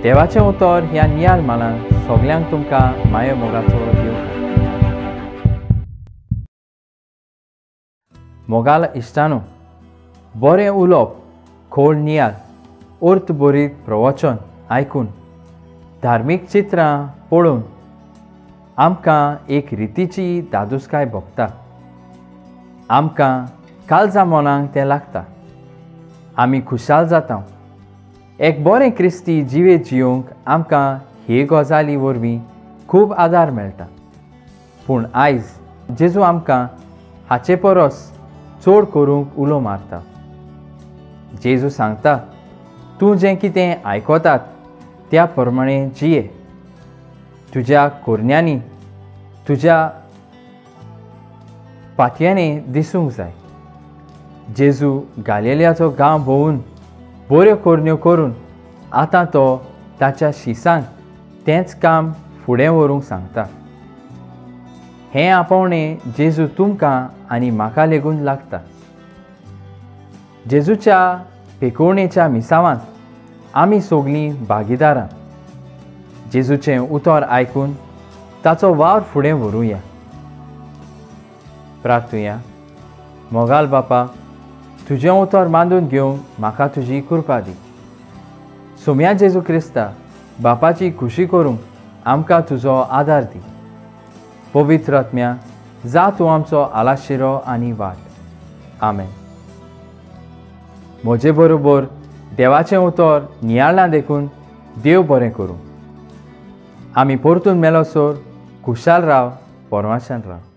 देवाचें उतर ह्या नियाळ मालान सगल्यांक तुमकां माये मोगाचो दिवंक। मोगाल इश्टानो, बरें उलोवप, खोल नियाळ, अर्थ बरीत प्रवचन आयकून, धार्मीक चित्रां पळोवन आमकां एक रितीची दादूसकाय भोगता। आमकां काळजा मनाक तें लागता, आमी खुशाल जाता। एक बरें क्रिस्ती जिवेत जियोंक आमकां हे गजाली वरवीं खूब आदार मेळटा। पूण आयज जेजू आमकां हाचे परस चड करूंक उलो मारता। जेजू सांगता, तूं जें कितें आयकतात त्या प्रमाणे जिये। तुज्या कोरण्यांनी, तुज्या पातयांनी दिसूंक जाय। जेजू गालिलियाचो गांव भोंवून बऱ्यो करण्यो करून आतां तो ताच्या शिसांक तेंच काम फुडें व्हरूंक सांगता। हें आपोवणें जेजू तुमकां आनी म्हाका लेगून लागता। जेजूच्या पेकोवणेच्या मिसावांत आमी सगलीं भागीदारां। जेजूचें उतर आयकून ताचो वावर फुडें व्हरूया। प्रार्थुया। मोगाल बापा, तुजें उतर मानून घेवंक म्हाका तुजी कृपा दी। सोम्या जेजू क्रिस्ता बापाची खुशी करूंक आमकां तुजो आदार दी। पवित्र आत्म्या, जा तूं आमचो आलाशिरो आनी वाट। आमेन। म्हजे बरोबर देवाचें उतर नियाळना देखून देव बरें करूं। आमी परतून मेलोसर खुशाल राव, परमाशान राव।